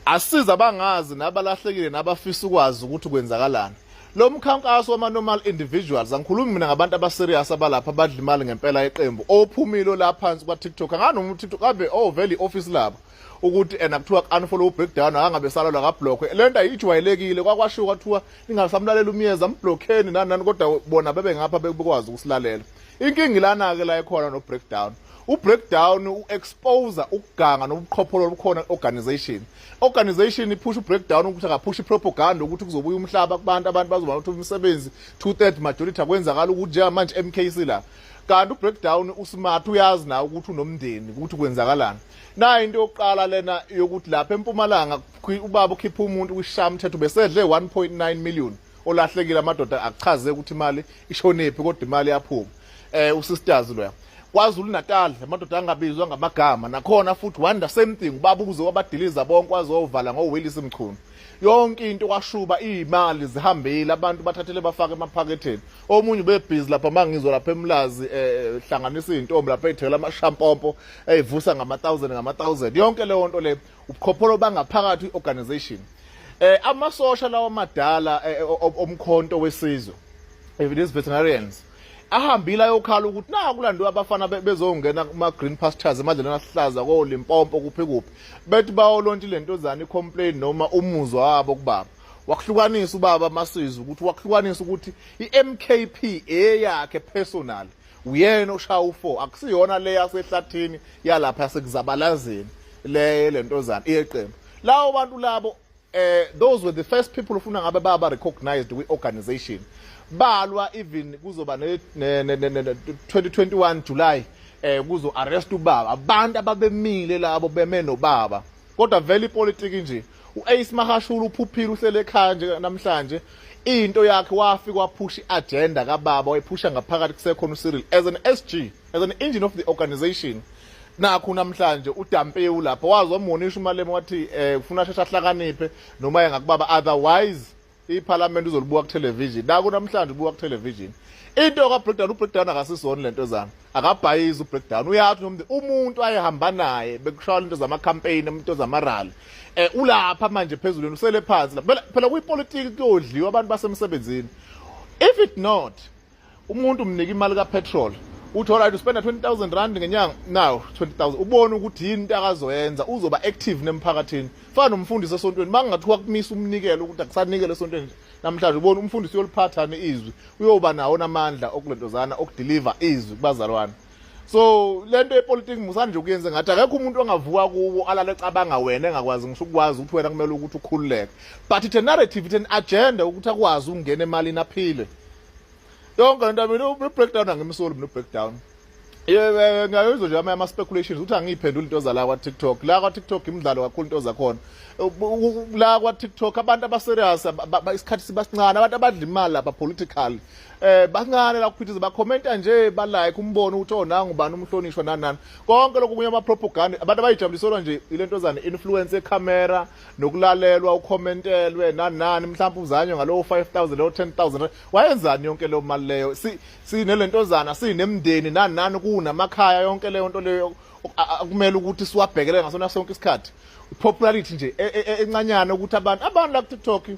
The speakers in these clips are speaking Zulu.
Asiza abangazi nabalahlekile nabafisa ukwazi ukuthi kwenzakalani. Lo mkhankaso wama-normal individuals, angikhulumi mina ngabantu aba-serious abalapha abadla imali ngempela yeqembu, ophumile la phansi kwa-TikTok, anganoma u-TikTok kambe oh vele i-office labo ukuthi ena kuthiwa ku-unfollow, u-breakdown akangabe salelwa kablockwe. Le nto ayijwayelekile, kwakwashiwo kwathiwa ningasamlalela umyeza, mblockeni nani nani, kodwa bona bebe ngapha bekwazi ukusilalela. Inkinga ilana-ke la ekhona no-breakdown. U-breakdown u-expose ukuganga nobuqhopholo obukhona organization. Organization iphusha u-breakdown ukuthi akaphusha i-propaganda ukuthi kuzobuya umhlaba kubantu, abantu bazoba ukuthi umsebenzi, 2/3 majority akwenzakala ukuthi njengamanje MKC la. Kanti u-breakdown usmart, uyazi nawe ukuthi unomndeni, ukuthi kwenzakalani. Nayo into yokuqala lena yokuthi lapha eMpumalanga ubaba ukhipha umuntu kwishamthetho besedle 1.9 million olahlekile. Amadoda akuchaze ukuthi imali ishonephi, kodwa imali yaphuma. Usisters loya KwaZulu Natal, amadoda angabizwa ngamagama nakhona futhi one the same thing, ubaba uze wabadiliza bonke, wazovala ngoWillis Mchunu yonke into, kwashuba iy'mali zihambile, abantu bathathele bafake emaphaketheni. Omunye ubebhizi lapha mangizwa lapha eMlazi, hlanganisa iy'ntombi lapha, ey'thekela amashampompo, ey'vusa ngama-thousand ngama-thousand. Yonke leyo nto le ubuqhopholo bangaphakathi kwi-organization. Amasosha lawa amadala omkhonto wesizwe, these veterinarians, ahambile ayokhala ukuthi na kulandwe abafana bezongena kuma green pastures, emadlelweni ahlaza ko Limpopo, kuphi kuphi, bethi bawolontsha lento zani, i-complain noma umuzwa wabo kubaba. Wakuhlukanisa ubaba Masizu ukuthi wakuhlukanisa ukuthi i-MKP eyakhe personal, uyena oshaya u4, akusiyona le yasehlathini yalapha yasekuzabalazeni le lentozana iyeqembu. Lawo bantu labo, those were the first people ufuna ngabe baba recognized kwi-organization. Balwa even kuzoba ne 2021 July, kuzo arrest ubaba, abantu ababemile labo beme nobaba. Kodwa vele ipolitiki nje, uAce Magashule uphuphile, uhlele ekhaya nje namhlanje. Into yakhe wafika waphusha iagenda kababa, wayiphusha ngaphakathi kusekhona uCyril as an SG, as an engine of the organization. Nakho namhlanje udampewu lapha, wazi wamunisha uMalema, wathi ufuna asheshe ahlakaniphe noma yengakubaba, otherwise iParliament uzolibuka ku television. Naku namhlanje ubuka ku television. Into ka breakdown, u breakdown akasisona lento zami, akabhayizi u breakdown, uyathi noma umuntu ayehamba naye bekushaya into zama campaign, into zama rally, ulapha manje phezulu, usele phansi la. Phela kuyipolitiki, kuyodliwa abantu basemsebenzini. If it not, umuntu umnika imali ka petrol, uthi alright, uspenda R20,000 ngenyanga, now 20,000 ubone ukuthi yini into akazoyenza, uzoba active nemphakathini. Fana nomfundisi esontweni, mangathiwa kumisa umnikelo ukuthi akusanikele esontweni namhlanje, ubone umfundisi uyoliphathana izwi, uyoba nawo namandla okulentozana okudeliver izwi kubazalwane. So lento yepolitiki musanje nje ukuyenza ngathi akekho umuntu ongavuka kuwo alale ecabanga wena, engakwazi ngisho ukwazi ukuthi wena kumele ukuthi ukhululeke, but it's a narrative, it's an agenda ukuthi akwazi ukungena emalini aphile. Yonke lento, mina u-breakdown angimsoli mina u-breakdown. Yebo, ngiyayizwa nje ama speculations ukuthi angiyiphenduli into zala kwa TikTok. La kwa TikTok imidlalo kakhulu into zakhona. La kwa TikTok abantu abaserious isikhathi sibasincane, abantu abadla imali lapha politically. Bancane la kuphithiza, bakhomenta nje, ba like umbono ukuthi oh, nangu bani umhlonishwa, nani nani. Konke lokhu kunye ama propaganda, abantu abayijabuliselwa nje ilento zane influence ecamera nokulalelwa, ukhomentelwe nani nani, mhlawumbe uzanywe ngalowo 5000, leyo 10,000 wayenzani yonke leyo mali leyo. Si sinelentozana, sinemndeni, nani nani, kunamakhaya, yonke leyo nto leyo akumele ukuthi siwabhekele ngasona sonke isikhathi. Popularity nje encanyana ukuthi abantu la ku TikTok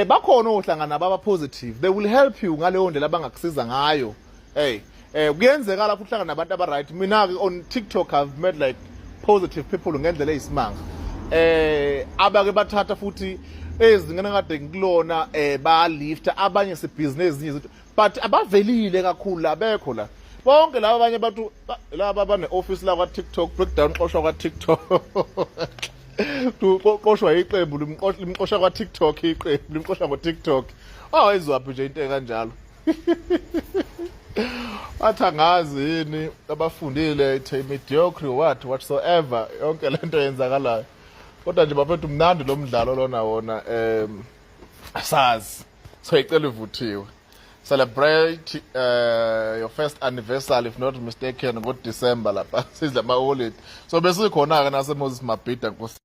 bakhona ohlangana nabo aba positive, they will help you ngaleyo ndlela abangakusiza ngayo. Hey, kuyenzeka lapho uhlangana nabantu aba right. Mina ke on TikTok I've met like positive people ngendlela eyisimanga, abake bathatha futhi ezingene kade ngikulona, ba lifta abanye sebusiness, ezinye izinto, but abavelile kakhulu labekho la bonke laba abanye abantu laba bane office la kwa TikTok. Breakdown xoshwa kwa TikTok, qoshwa iqembu, limqosha kwa TikTok, iqembu limqosha ngo TikTok. Oh, izwaphi nje into ekanjalo? Bathi angazi yini abafundile, ithe mediocre, what whatsoever, yonke lento yenzakalayo. Kodwa nje bafethu, mnandi lo mdlalo lona wona, asazi, soyicela ivuthiwe. Celebrate your first anniversary, if not mistaken, ngo December lapha sidla ama holiday, so besikhona ke nase Moses Mabhida, nkosi.